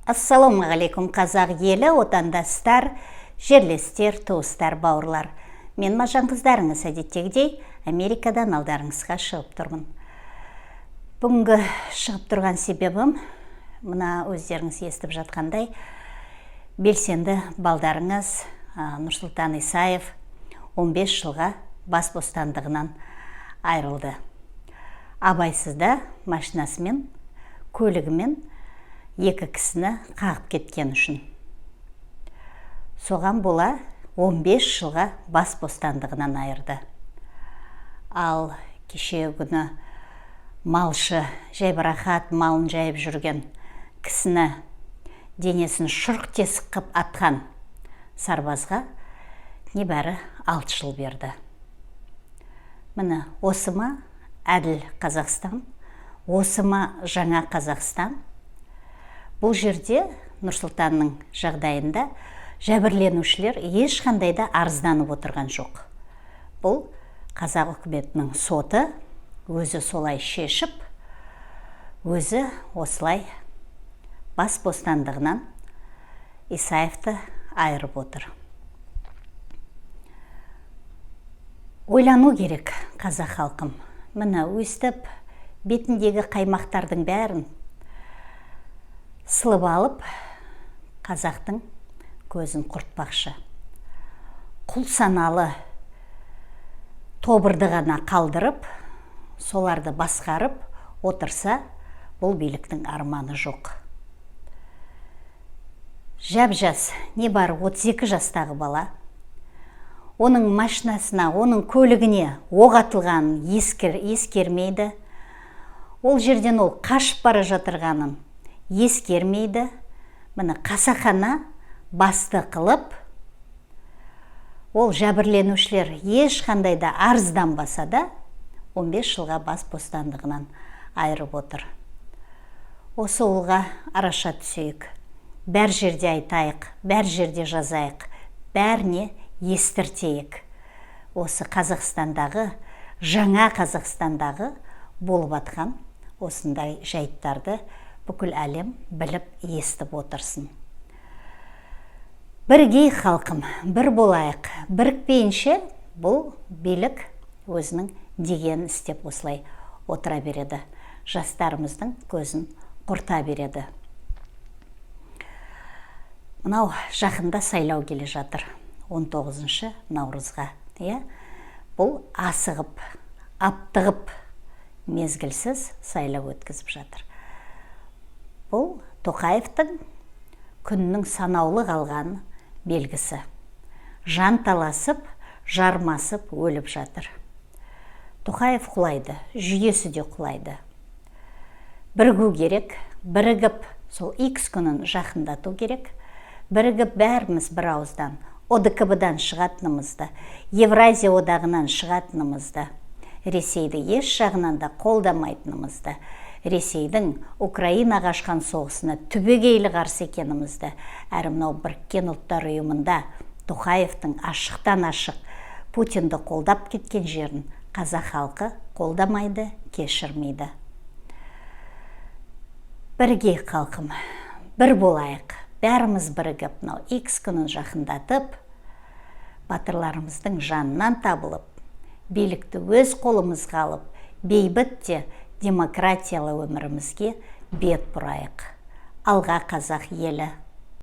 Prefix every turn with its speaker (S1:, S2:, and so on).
S1: Ассалаумағалейкум, қазақ елі, отандастар, жерлестер, туыстар, бауырлар. Мен Маржан қыздарыңыз әдеттегідей Америкадан алдарыңызға шығып тұрмын. Бүгінгі шығып тұрған себебім, мына өздеріңіз естіп жатқандай, белсенді балдарыңыз Нұрсұлтан Исаев 15 жылға бас бостандығынан айырылды. Абайсызда машинасымен, көлігімен екі кісіні қағып кеткен үшін. Соған бола 15 жылға бас бостандығынан айырды. Ал кеше күні малшы, жайбарақат малын жайып жүрген кісіні денесін шұрқ тесік қып атқан сарбазға небәрі 6 жыл берді. Міне, осы ма әділ Қазақстан, осы ма жаңа Қазақстан? Бұл жерде Нұрсұлтанның жағдайында жәбірленушілер ешқандай да арызданып отырған жоқ. Бұл қазақ үкіметінің соты өзі солай шешіп, өзі осылай бас бостандығынан Исаевты айырып отыр. Ойлану керек, қазақ халқым. Міне, өстіп бетіндегі қаймақтардың бәрін сылып алып, қазақтың көзін құртпақшы. Құл саналы тобырды ғана қалдырып, соларды басқарып отырса, бұл биліктің арманы жоқ. Жап-жас, небары 32 жастағы бала, оның машинасына, оның көлігіне оқ атылғанын ескермейді. Ол жерден ол қашып бара жатырғанын ескермейді. Міне, қасақана басты қылып, ол жәбірленушілер ешқандай да арызданбаса да, 15 жылға бас бостандығынан айырып отыр. Осы ұлға араша түсейік. Бәр жерде айтайық, бәр жерде жазайық, бәріне естіртейік. Осы Қазақстандағы, жаңа Қазақстандағы болып атқан осындай жайттарды бүкіл әлем біліп, естіп отырсын. Бірігейік, халқым, бір болайық. Бірікпейінше бұл билік өзінің дегенін істеп осылай отыра береді. Жастарымыздың көзін құрта береді. Мынау жақында сайлау келе жатыр, 19 наурызға. Иә? Бұл асығып, аптығып, мезгілсіз сайлау өткізіп жатыр. Бұл Тоқаевтың күннің санаулы қалған белгісі. Жан таласып, жармасып өліп жатыр. Тоқаев құлайды, жүйесі де құлайды. Бірігу керек, бірігіп сол X күнін жақындату керек. Бірігіп бәріміз бір ауыздан ОДКБ-дан шығатынымызды, Евразия одағынан шығатынымызды, Ресейді еш жағынан да қолдамайтынымызды, Ресейдің Украинаға ашқан соғысына түбегейлі қарсы екенімізді, әрі мынау Біріккен Ұлттар Ұйымында Тоқаевтың ашықтан ашық Путинді қолдап кеткен жерін қазақ халқы қолдамайды, кешірмейді. Бірігейік, халқым, бір болайық, бәріміз бірігіп, мынау X күнін жақындатып, батырларымыздың жанынан табылып, билікті өз қолымызға алып, бейбіт те демократиялы өмірімізге бет бұрайық. Алға, қазақ елі!